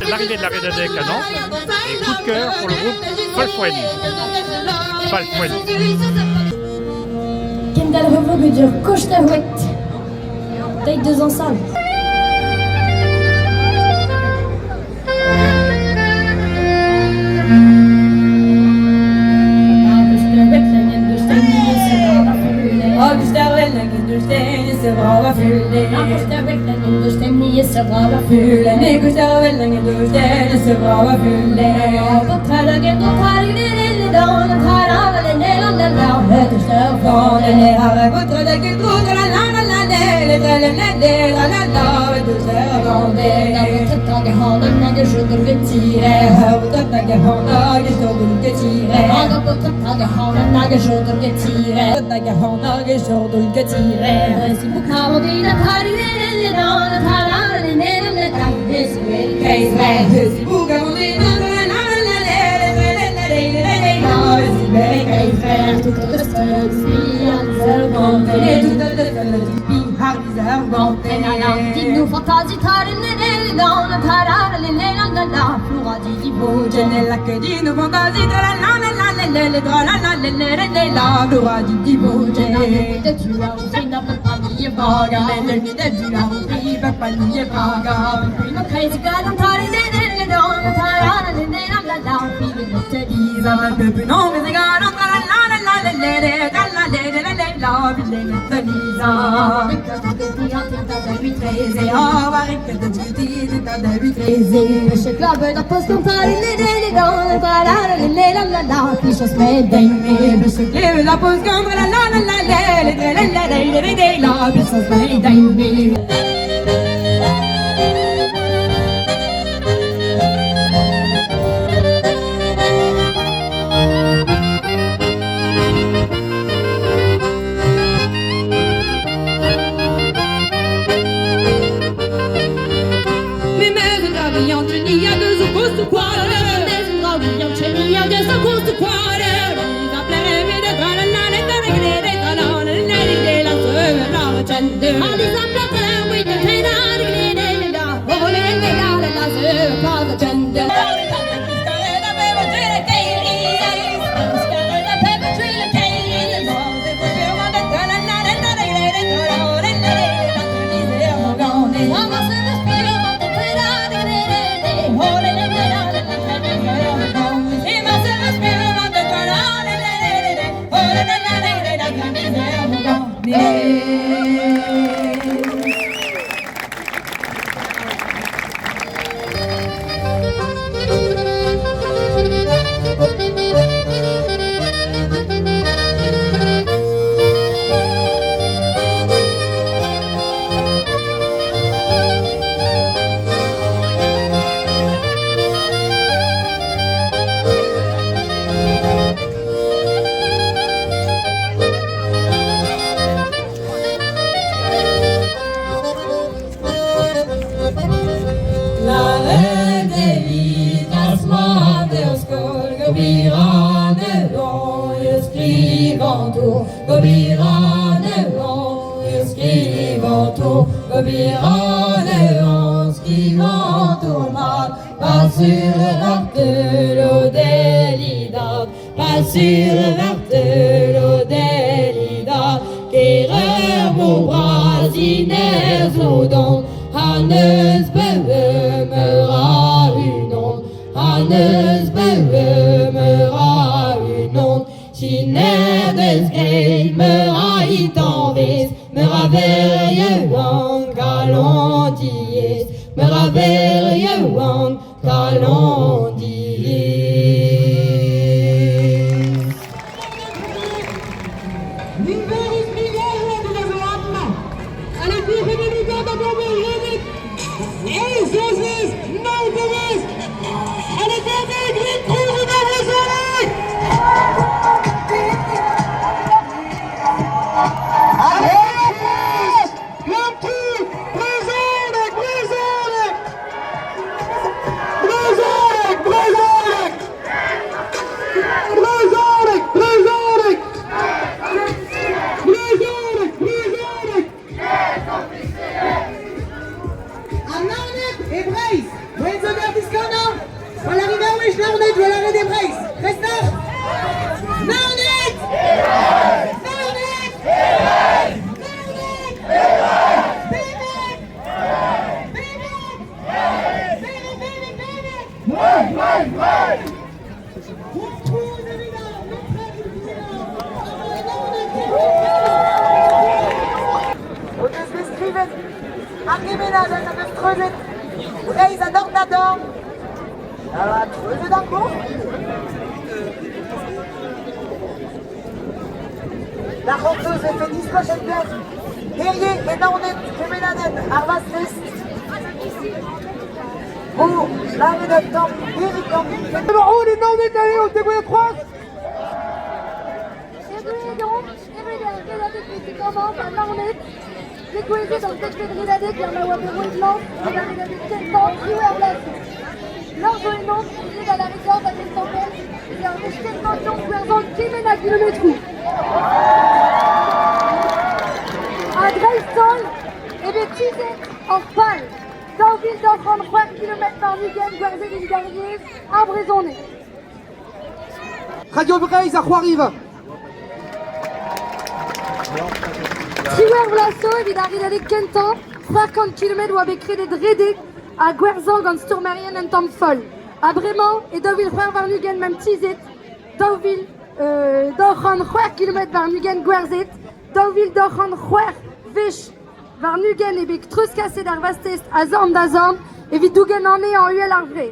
L'arrivée de la Redadec à Nantes et coup de cœur pour le groupe Falfwen. Falfwen. Kendalc'h vo get ur koch-taouet. Deit deus an sal. Niverus miliadoù a dud a zo amañ. Ha le gourc'hemennoù gant an oberennig Eizh nozvezh, nav devezh. Ha le gant graet kroget ar brezhoneg! Ar Lamtou! Brezhoneg! Brezhoneg! Brezhoneg! Brezhoneg! Brezhoneg! Brezhoneg! Brezhoneg! Brezhoneg! An Naoned e Breizh! Gwenn zo deoc'h diskanañ? War ar ewech Naoned war ar e Breizh! Prest Naoned! Naoned! Naoned! Bevet! Bevet! Bevet, bevet, bevet! Breizh, Breizh, Breizh! O deus bet skrivet ar gemennadenn a vez treuzet Breizh a dorn da dorn. Ha treuzet ar mor. Da c'hortoz e fe diskochet dec'h. Hirie e Naoned kemennadenn ar vastez. Vo lavet un tamm Eric Emaon e Naoned eo degouezhet c'hoazh. Degouezhet an dekvet redadeg gant ma oa bet roet lañs evit ar redadeg kentañ triwec'h vloaz zo. Lors zo ennomp ivez da lâret deoc'h da gentañ-penn evit ar wech kentañ deomp gwerzhañ kement a gilometroù. Ha dreist-holl eo bet tizhet hor pal 2206 kilometr warn-ugent gwerzhet evit ar yezh ar brezhoneg. Radio Breizh ar c'hoariva. Triwec'h vloaz zo evit ar redadeg kentañ, 50 kilometr oa bet kredet redek ha gwerzhañ gant stourmerien un tamm foll. Ha bremañ, e 2026 memp tizhet, 2206 kilometr warn-ugent gwerzhet, 2206 wech warn-ugent eo bet treuzkaset ar vastez a zorn da zorn evit dougen anezhañ uhel ar vre.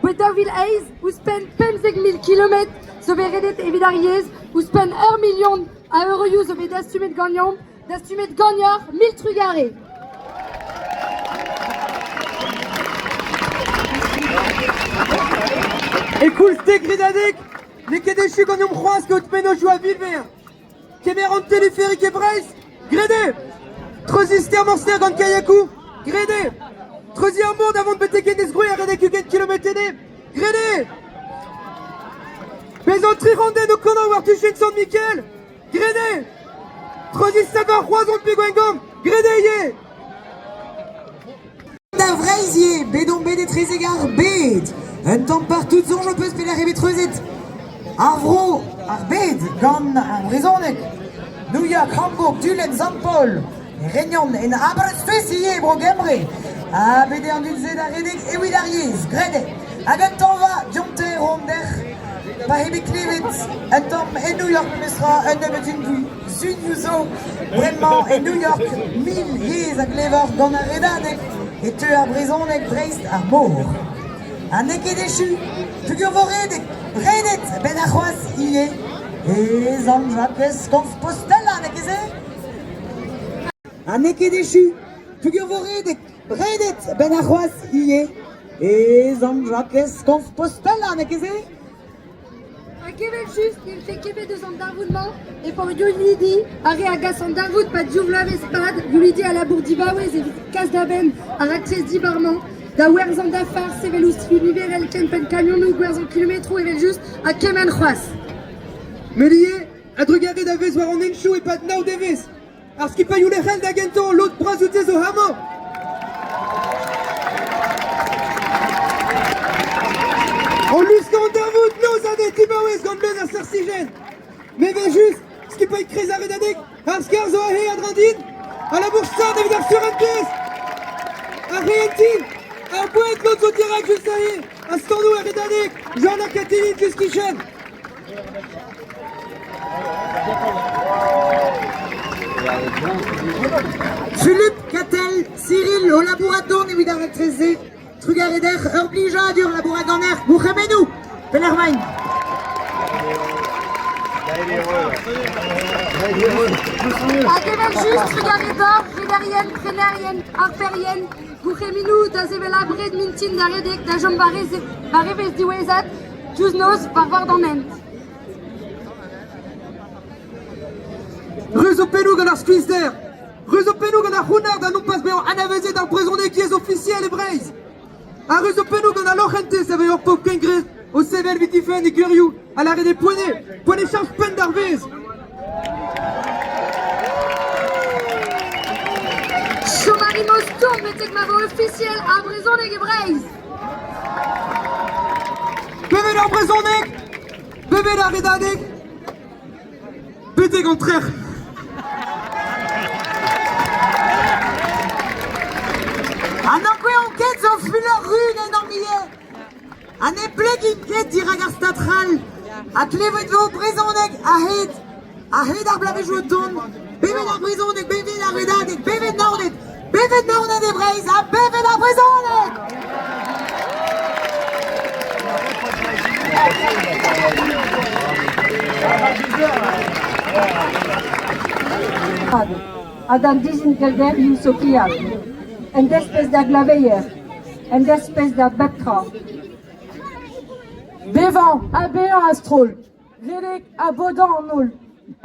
Boued 2008, ouzhpenn 15 000 kilometr zo bet redet evit ar yezh, ouzhpenn ur milion a euroioù zo bet dastumet ganeomp, dastumet ganeoc'h, mil trugarez! E koulz degredadeg n'eo ket echu ganeomp c'hoazh kaout mennozhioù a-vil-vern. Kemer an teleferik e Breizh, graet eo! Treuziñ stêr-mañ-stêr gant kayakoù, graet eo! Treuziñ ar mor da vont betek Enez-Groe a redek 20 kilometr eo, graet eo! Bezañ 300 den o kanañ war tuchenn Sant-Mikael, graet eo! Treuziñ stag ar Roazhon pe Gwengamp, graet eo ivez! Da Vreizh ivez, bet on bet etrezek ar bed. Un tamm partout soñj ho peus pelec'h eo bet treuzet ar vro, ar bed gant ar brezhoneg. New York, Hamburg, Dulenn, Sant-Paol, Regnan, en Aberystwyth ivez e Bro-Gembre. Ha bet eo an dud-se da redek evit ar yezh, graet eo. Hag un tañva dionte roomp dec'h pa eo bet klevet un tamm e New York memestra un nebeud Sunioù zo bremañ e New York, 1000 yezh a glever gant ar Redadeg e teu ar brezhoneg dreist ar mor. Ha n'eo ket echu, peogwir vo redek, redet 'benn arc'hoazh ivez e Sant-Jakez Kompostela, n'eo ket se? Ha n'eo ket echu, peogwir vo redek, redet 'benn arc'hoazh ivez e Sant-Jakez Kompostela, n'eo ket se? Hag evel-just ne vefe ket bet eus an darvoud-mañ e vo youlidi ar re a gas an darvoud 'pad div vloavezh-pad, youlidi a labour dibaouez evit kas da benn ar raktres dibar-mañ, da werzhañ dafar, sevel ouzh niverel kempenn kamionoù, gwerzhañ kilometroù evel-just ha kement c'hoazh. Met ivez, a-drugarez da vez war an henchoù e-pad nav devezh, ar skipailhoù lec'hel da gentañ lod bras oute zo amañ. O luskañ an darvoud noz-ha-deiz dibaouez gant leun a startijenn. Me 'vel-just, skipailh kreiz ar redadeg, ar skar zo aze a-dreñv din, a labour start evit ar surentez. Ar c'hehentiñ, ar boued lod zo dirak just aze, ha standoù ar redadeg, Jean ha Katelin just kichen. Fulup, Katell, Cyril o labourat don evit ar raktres-se. Trugarez deoc'h, ur blijadur labourat ganeoc'h. Gourc'hemennoù, pelec'h 'maint? Hag evel-just, trugarez deoc'h, rederien, prenerien, harperien, gourc'hemennoù da sevel abred mintin da redek da chom war evezh diwezhat, diouzh noz, war vord an hent. Ruz ho pennoù gant ar skuizhder! Ruz ho pennoù gant ar c'hounnar da nompas bezañ anavezet ar brezhoneg yezh ofisiel e Breizh! Ha ruz ho pennoù gant al lorc'hentez a vez ur paotr kengred o sevel evit difenn e gwirioù ha lâret eo poent eo, poent eo cheñch penn d'ar vezh! Chom a rin o stourm betek ma vo ofisiel ar brezhoneg e Breizh! Bevet ar brezhoneg! Bevet ar Redadeg! Betek an trec'h! Ha n'ankoueomp ket zo fulor run en hor milher. Ha ne plegimp ket dirak ar Stad c'hall. Ha klevet vo brezhoneg a-hed a-hed ar bloavezhioù o tont. Bevet ar brezhoneg, bevet ar Redadeg, bevet Naoned, bevet Naoned e Breizh ha bevet ar brezhoneg! Ha d'an dizingalderioù sokial, en desped da glaveier, en desped da bep tra. Bevañ ha bezañ a-stroll, redek ha bodañ an holl,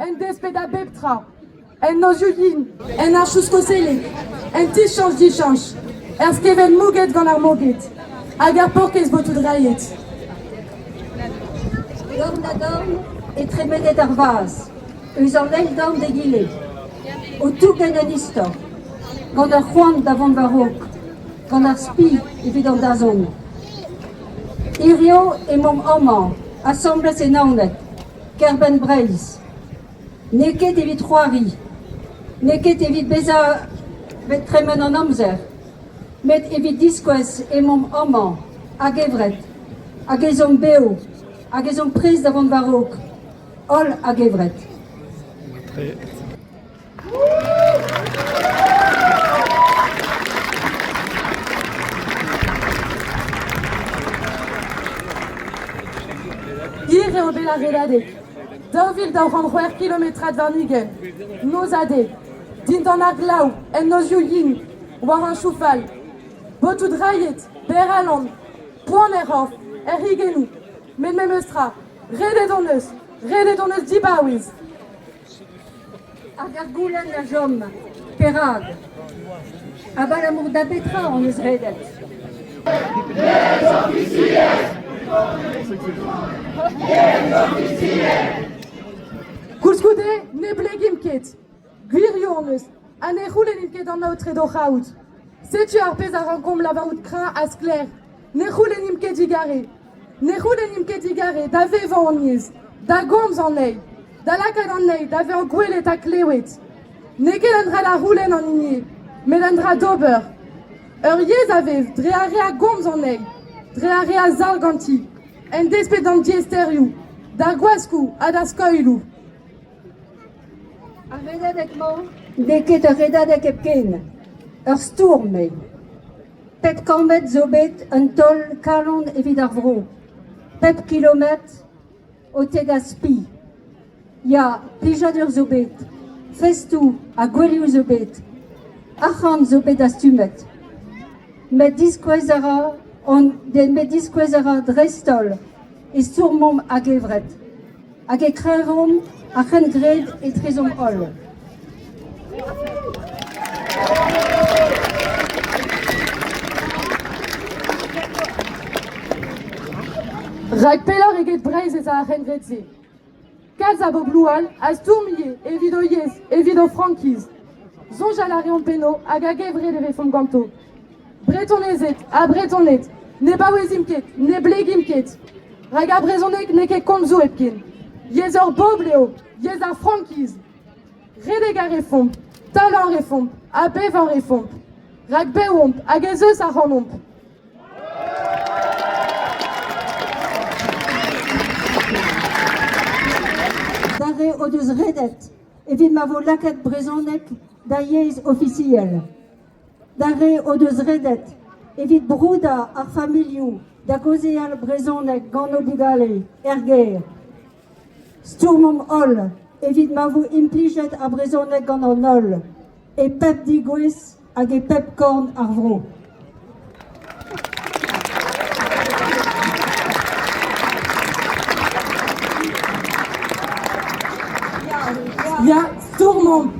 en desped da bep tra, en nozioù yin, en archoù skoselek, en ti-chañch-dichañch, er skevent mouget gant ar moged, hag ar paourkaezh botoù drailhet. Dorn-ha-dorn e tremenet ar vazh, eus an eil dorn d'egile, o tougen un istor, gant ur c'hoant da vont war-raok, gant ar spi evit an dazont. Hiziv emaomp amañ, asambles e Naoned, kêr-benn Breizh. N'eo ket evit c'hoari, n'eo ket evit bezañ bet tremen an amzer, met evit diskouez emaomp amañ, a-gevret, hag ez omp bev, hag ez omp prest da vont war-raok, holl a-gevret. Hir eo bet ar redadeg. 2206 kilometrad warn-ugent, noz ha deiz, dindan ar glav, en nozioù yin, war an choufal, botoù drailhet, berr-alan, poan er c'horf, er c'higennoù, met memes tra, redet hon eus, redet hon eus dibaouez. Hag ar goulenn a chom, perak? Abalamour da betra hon eus redet? Koulskoude ne blegimp ket. Gwirioù hon eus ha ne c'houlennimp ket an aotre d'o c'haout. Setu ar pezh a rankomp lavarout kreñv ha sklaer. Ne c'houlennimp ket digarez. Ne c'houlennimp ket digarez da vevañ hon yezh, da gomz anezhi, da lakaat anezhi da vezañ gwelet ha klevet. N'eo ket un dra da c'houlenn an hini eo, met un dra d'ober. Ur yezh a vev dre ar re a gomz anezhi, dre ar re a zalc'h ganti, en desped d'an diaesterioù, d'ar gwaskoù ha d'ar skoilhoù. Ar redadeg-mañ n'eo ket ur redadeg hepken, ur stourm eo. Pep kammed zo bet un taol kalon evit ar vro. Pep kilometr o tegas spi. Ya, plijadur zo bet, festoù ha gouelioù zo bet, arc'hant zo bet dastumet. Met diskouez a ra on, met diskouez a ra dreist-holl e stourmomp a-gevret hag e kreñvomp ar c'hengred etrezomp holl. Rak pelloc'h eget Breizh ez a ar c'hengred-se. Kalz a bobloù all a stourm ivez evit o yezh, evit o frankiz. Soñjal a reomp eno hag a-gevret e vefomp ganto. Bretonezed ha Bretoned, ne baouezimp ket, ne blegimp ket. Rak ar brezhoneg n'eo ket komzoù hepken. Yezh ur bobl eo, yezh ar frankiz. Redek a refomp, talañ a refomp ha bevañ a refomp. Rak bev omp hag ez eus ac'hanomp. D'ar re o deus redet evit ma vo lakaet brezhoneg da yezh ofisiel. D'ar re o deus redet evit broudañ ar familhoù da gaozeal brezhoneg gant o bugale er gêr. Stourmomp holl evit ma vo implijet ar brezhoneg gant an holl, e pep degouezh hag e pep korn ar vro. Ya, stourmomp!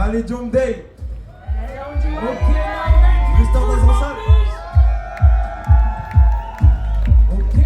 Allez, Jump Day. Ok, Juste en salle. Ok.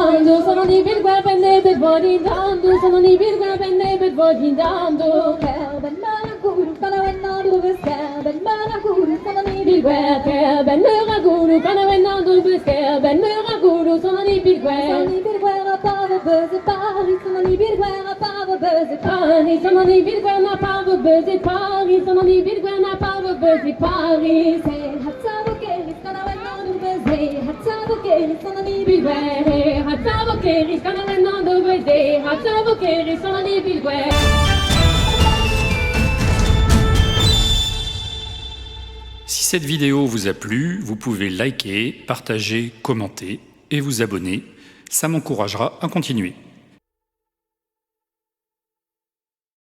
dindan do Son an ibil gwer ben nebet vo dindan do Son an ibil gwer ben nebet vo dindan do Kerben meur a goulou, kanaouenn an dour Kerben meur a goulou, son an ibil Bilgwer, kerben meur a goulou, kanaouenn an dour beus Kerben meur a goulou, son an ibil gwer Son ibil gwer a pa vo beuz e Paris Son an ibil gwer a pa vo beuz e Paris, son an ibil gwer na pa vo beuz e Paris Son an ibil gwer na pa vo beuz e Paris E hatsa vo keris, kanaouenn an dour beuz E hatsa vo keris, son an ibil Bilgwer, e hatsa vo keris, kanaouenn an dour beus E hatsa vo keris, son an ibil gwer Si cette vidéo vous a plu, vous pouvez liker, partager, commenter et vous abonner. Ça m'encouragera à continuer.